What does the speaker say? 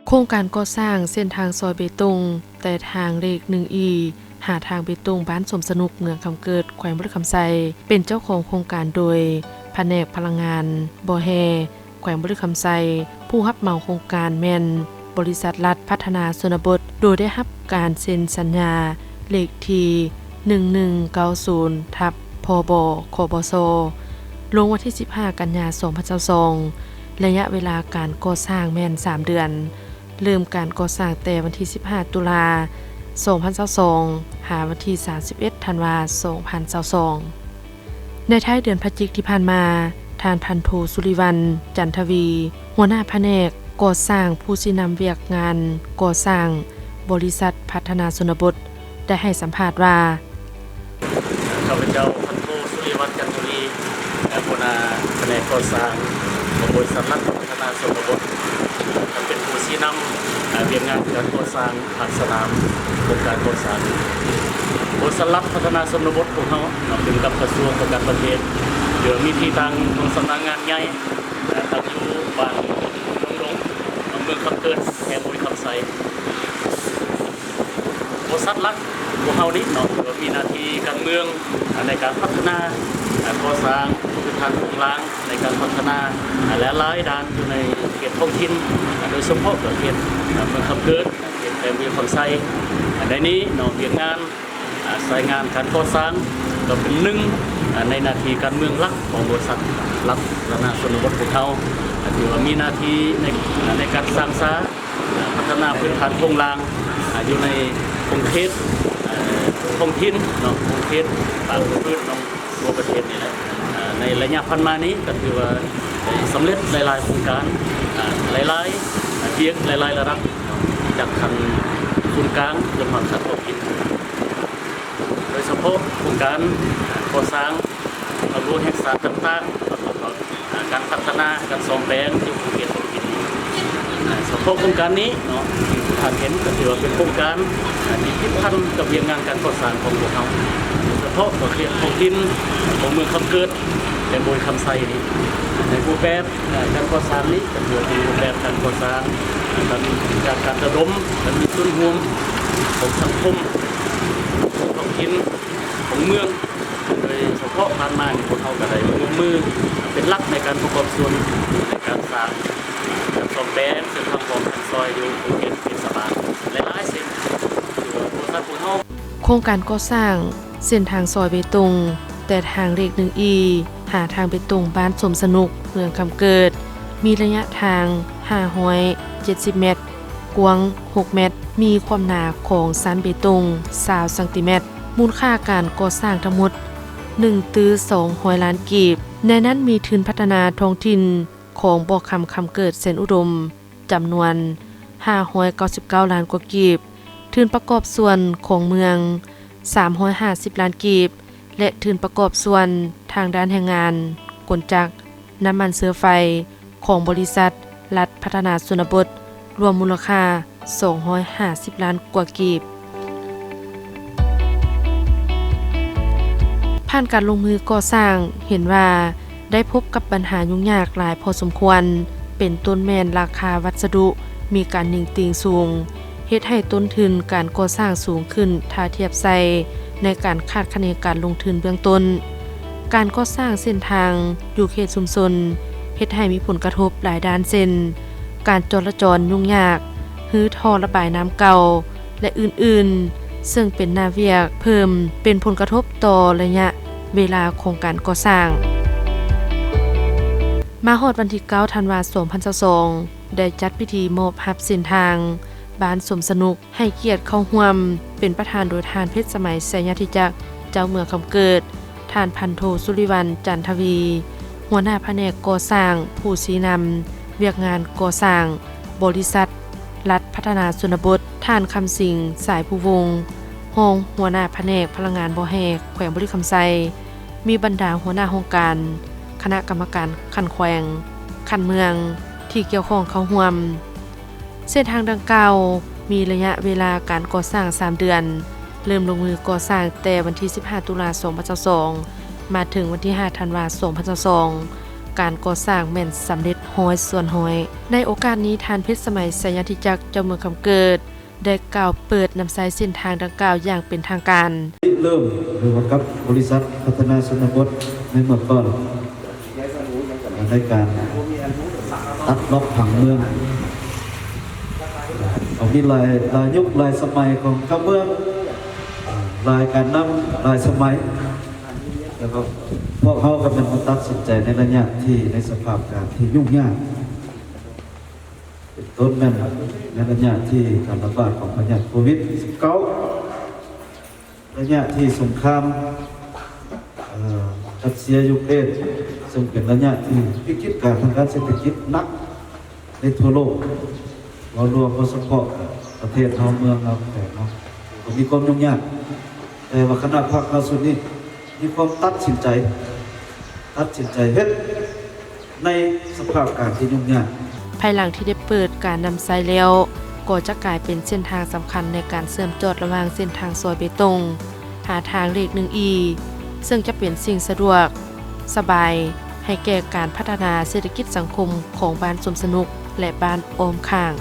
ໂຄງການກໍ່ສ້າງເສັ້ນທາງຊອຍເບຕົງ ແຕ່ທາງເລກໜຶ່ງອີ ຫາທາງເບຕົງ ບ້ານສົມສະໜຸກ ເມືອງຄຳເກີດ ແຂວງບໍລິຄຳໄຊ ເປັນເຈົ້າຂອງໂຄງການໂດຍ ພະແນກພະລັງງານບໍ່ແຮ່ ແຂວງບໍລິຄຳໄຊ, ຜູ້ຮັບເໝົາໂຄງການແມ່ນບໍລິສັດລັດພັດທະນາຊົນນະບົດ, ໂດຍໄດ້ຮັບການເຊັນສັນຍາເລກທີ ໜຶ່ງໜຶ່ງເກົ້າສູນ ທັບ ພບ ຄບຊ ລົງວັນທີ ສິບຫ້າ ກັນຍາ ສອງພັນຊາວສອງ, ໄລຍະເວລາການກໍ່ສ້າງແມ່ນ ສາມເດືອນ, ເລີ່ມການກໍ່ສ້າງແຕ່ວັນທີ ສິບຫ້າ ຕຸລາ ສອງພັນຊາວສອງ ຫາວັນທີ ສາມສິບເອັດ ທັນວາ ສອງພັນຊາວສອງ. ໃນທ້າຍເດືອນພະຈິກທີ່ຜ່ານມາ, ທ່ານພັນໂທ ສຸລິວັນ ຈັນທະວີ, ຫົວໜ້າພະແນກກໍ່ສ້າງ ຜູ້ຊີ້ນຳວຽກງານກໍ່ສ້າງບໍລິສັດພັດທະນາຊົນນະບົດ ໄດ້ໃຫ້ສຳພາດວ່າ: ຂ້າພະເຈົ້າ ພັນໂທ ສຸລິວັນ ຈັນທະວີ, ຫົວໜ້າພະແນກກໍ່ສ້າງຂອງບໍລິສັດລັດພັດທະນາຊົນນະບົດ ເປັນຜູ້ຊີ້ນຳວຽກງານການກໍ່ສ້າງພາກສະໜາມໂຄງການກໍ່ສ້າງ. ບໍລິສັດລັດພັດທະນາຊົນນະບົດຂອງເຮົາ ເປັນກັບກະຊວງປ້ອງກັນປະເທດ ໂດຍມີທີ່ຕັ້ງຂອງສຳນັກງານໃຫຍ່ ຕັ້ງຢູ່ບ້ານດົງດົງ ເມືອງຄຳເກີດ ແຂວງບໍລິຄຳໄຊ. ບໍລິສັດຫຼັກຂອງເຮົານີ້ເນາະ ກໍມີໜ້າທີ່ການເມືອງໃນການພັດທະນາ ກໍ່ສ້າງພື້ນຖານໂຄງລ່າງ ໃນການພັດທະນາຫຼາຍໆດ້ານຢູ່ໃນເຂດທ້ອງຖິ່ນ ໂດຍສະເພາະກໍເຂດເມືອງຄຳເກີດ ເຂດແຂວງບໍລິຄຳໄຊ. ໃນນີ້ເນາະ ວຽກງານ ອາ ສາຍງານການກໍ່ສ້າງກໍເປັນໜຶ່ງ ອາ ໃນໜ້າທີ່ການເມືອງຫຼັກຂອງບໍລິສັດລັດພັດທະນາຊົນນະບົດຂອງເຮົາ ອາ ທີ່ວ່າມີໜ້າທີ່ໃນ ອາ ໃນການສ້າງສາ ອາ ພັດທະນາພື້ນຖານໂຄງລ່າງ ອາ ຢູ່ໃນຂົງເຂດ ອາ ທ້ອງຖິ່ນເນາະ ຂົງເຂດ ອາ ພື້ນເນາະ ທົ່ວປະເທດນີ້ແຫຼະ. ອາ ໃນໄລຍະຜ່ານມານີ້ກໍຖືວ່າໄດ້ສຳເລັດຫຼາຍໆໂຄງການ ອາ ຫຼາຍໆວຽກ ຫຼາຍໆລະດັບ ຈາກຂັ້ນສູນກາງຈົນຮອດຂັ້ນທ້ອງຖິ່ນ ໂດຍສະເພາະໂຄງການກໍ່ສ້າງທາງຫຼວງແຫ່ງຊາດຕ່າງໆ ແລ້ວກໍການພັດທະນາ ການສ້ອມແປງຢູ່ຂົງເຂດທ້ອງຖິ່ນ. ອາ ສະເພາະໂຄງການນີ້ເນາະ ທີ່ທ່ານເຫັນກໍຖືວ່າເປັນໂຄງການ ອາ ທີ່ຕິດພັນກັບວຽກງານການກໍ່ສ້າງຂອງພວກເຮົາ ໂດຍສະເພາະກໍເຂດທ້ອງຖິ່ນຂອງເມືອງຄຳເກີດ ແຂວງບໍລິຄຳໄຊນີ້ ໃນຮູບແບບ ເອີ ການກໍ່ສ້າງນີ້ກໍຖືວ່າເປັນຮູບແບບການກໍ່ສ້າງ ເອີ ການ ການລະດົມ ການມີສ່ວນຮ່ວມຂອງສັງຄົມ ຂອງທ້ອງຖິ່ນ ຂອງເມືອງ. ໂດຍສະເພາະຜ່ານມານີ້ ພວກເຮົາກໍໄດ້ຮ່ວມມືເປັນຫຼັກໃນການປະກອບສ່ວນໃນການສ້າງ ການສ້ອມແປງເສັ້ນທາງຫຼວງ ທາງຊອຍຢູ່ເຂດເທດສະບານຫຼາຍໆເສັ້ນ ຄືວ່າບໍລິສັດຂອງເຮົາ. ໂຄງການກໍ່ສ້າງເສັ້ນທາງຊອຍເບຕົງ ແຕ່ທາງເລກໜຶ່ງອີ ຫາທາງເບຕົງ ບ້ານສົມສະໜຸກ ເມືອງຄຳເກີດ ມີໄລຍະທາງ ຫ້າຮ້ອຍເຈັດສິບແມັດ, ກວ້າງຫົກແມັດ, ມີຄວາມໜາຂອງຊັ້ນເບຕົງ ຊາວຊັງຕີແມັດ, ມູນຄ່າການກໍ່ສ້າງທັງໝົດ ໜຶ່ງຕື້ສອງຮ້ອຍລ້ານກີບ, ໃນນັ້ນມີທຶນພັດທະນາທ້ອງຖິ່ນຂອງບໍ່ຄຳຄຳເກີດ ເຊນອຸດົມ ຈຳນວນ ຫ້າຮ້ອຍເກົ້າສິບເກົ້າລ້ານກວ່າກີບ, ທຶນປະກອບສ່ວນຂອງເມືອງ ສາມຮ້ອຍຫ້າສິບລ້ານກີບ ແລະ ທຶນປະກອບສ່ວນທາງດ້ານແຮງງານ, ກົນຈັກ, ນ້ຳມັນເຊື້ອໄຟ ຂອງບໍລິສັດລັດພັດທະນາຊົນນະບົດ ລວມມູນລະຄ່າ ສອງຮ້ອຍຫ້າສິບລ້ານກວ່າກີບ. ຜ່ານການລົງມືກໍ່ສ້າງ ເຫັນວ່າໄດ້ພົບກັບບັນຫາຫຍຸ້ງຍາກຫຼາຍພໍສົມຄວນ, ເປັນຕົ້ນແມ່ນລາຄາວັດສະດຸມີການໜິງຕີງສູງ, ເຮັດໃຫ້ຕົ້ນທຶນການກໍ່ສ້າງສູງຂຶ້ນ ຖ້າທຽບໃສ່ໃນການຄາດຄະເນການລົງທຶນເບື້ອງຕົ້ນ. ການກໍ່ສ້າງເສັ້ນທາງຢູ່ເຂດຊຸມຊົນ ເຮັດໃຫ້ມີຜົນກະທົບຫຼາຍດ້ານ ເຊັ່ນ ການຈໍລະຈອນຫຍຸ້ງຍາກ, ຮື້ທໍ່ລະບາຍນ້ຳເກົ່າ ແລະ ອື່ນໆ, ເຊິ່ງເປັນໜ້າວຽກເພີ່ມ ເປັນຜົນກະທົບຕໍ່ໄລຍະເວລາຂອງການກໍ່ສ້າງ. ມາຮອດວັນທີເກົ້າ ທັນວາ ສອງພັນຊາວສອງ ໄດ້ຈັດພິທີມອບຮັບເສັ້ນທາງ ບ້ານສົມສະໜຸກ ໃຫ້ກຽດເຂົ້າຮ່ວມເປັນປະທານໂດຍທ່ານ ເພັດສະໄໝ ໄຊຍະທິຈັກ ເຈົ້າເມືອງຄຳເກີດ, ທ່ານພັນໂທ ສຸລິວັນ ຈັນທະວີ ຫົວໜ້າພະແນກກໍ່ສ້າງ ຜູ້ຊີ້ນຳວຽກງານກໍ່ສ້າງບໍລິສັດລັດພັດທະນາຊົນນະບົດ, ທ່ານ ຄຳສິງ ສາຍພູວົງ ຮອງຫົວໜ້າພະແນກພະລັງງານບໍ່ແຮ່ ແຂວງບໍລິຄຳໄຊ, ມີບັນດາຫົວໜ້າຫ້ອງການ, ຄະນະກຳມະການຂັ້ນແຂວງ, ຂັ້ນເມືອງ ທີ່ກ່ຽວຂ້ອງເຂົ້າຮ່ວມ. ເສັ້ນທາງດັ່ງກ່າວມີໄລຍະເວລາການກໍ່ສ້າງສາມເດືອນ, ເລີ່ມລົງມືກໍ່ສ້າງແຕ່ວັນທີ ສິບຫ້າ ຕຸລາ ສອງພັນຊາວສອງ ມາເຖິງວັນທີ ຫ້າ ທັນວາ ສອງພັນຊາວສອງ, ການກໍ່ສ້າງແມ່ນສຳເລັດຮ້ອຍສ່ວນຮ້ອຍ. ໃນໂອກາດນີ້, ທ່ານ ເພັດສະໄໝ ໄຊຍະທິຈັກ ເຈົ້າເມືອງຄຳເກີດ ໄດ້ກ່າວເປີດນຳໃຊ້ເສັ້ນທາງດັ່ງກ່າວຢ່າງເປັນທາງການ. ລິເລີ່ມ ຫຼືວ່າກັບບໍລິສັດພັດທະນາຊົນນະບົດໃນເມື່ອກ່ອນ ໃນການຕັດລັອກຜັງເມືອງ ເຮົາມີຫຼາຍ ຫຼາຍຍຸກຫຼາຍສະໄໝຂອງຊາວເມືອງ ຫຼາຍການນຳຫຼາຍສະໄໝ ແລ້ວກໍພວກເຮົາກໍແມ່ນມາຕັດສິນໃຈໃນໄລຍະທີ່ ໃນສະພາບການທີ່ຫຍຸ້ງຍາກ ເປັນຕົ້ນແມ່ນໃນໄລຍະທີ່ການລະບາດຂອງພະຍາດໂຄວິດສິບເກົ້າ ໄລຍະທີ່ສົງຄາມ ເອີ ຣັດເຊຍ-ຢູເຄຣນ ເຊິ່ງເປັນໄລຍະທີ່ວິກິດການທາງດ້ານເສດຖະກິດໜັກໃນທົ່ວໂລກ ເວົ້າລວມ ບໍ່ສະເພາະປະເທດເຮົາ ເມືອງເຮົາ ແຂວງເຮົາ ກໍມີຄວາມຫຍຸ້ງຍາກ ແຕ່ວ່າຄະນະພັກເຮົາຊຸດນີ້ ມີຄວາມຕັດສິນໃຈ ຕັດສິນໃຈເຮັດໃນສະພາບການທີ່ຫຍຸ້ງຍາກ. ພາຍຫຼັງທີ່ໄດ້ເປີດການນຳໃຊ້ແລ້ວ, ກໍຈະກາຍເປັນເສັ້ນທາງສຳຄັນໃນການເຊື່ອມຈອດລະຫວ່າງເສັ້ນທາງຊອຍເບຕົງ ຫາທາງເລກໜຶ່ງອີ ເຊິ່ງຈະເປັນສິ່ງສະດວກສະບາຍໃຫ້ແກ່ການພັດທະນາເສດຖະກິດສັງຄົມຂອງບ້ານສົມສະໜຸກ ແລະ ບ້ານອ້ອມຂ້າງ.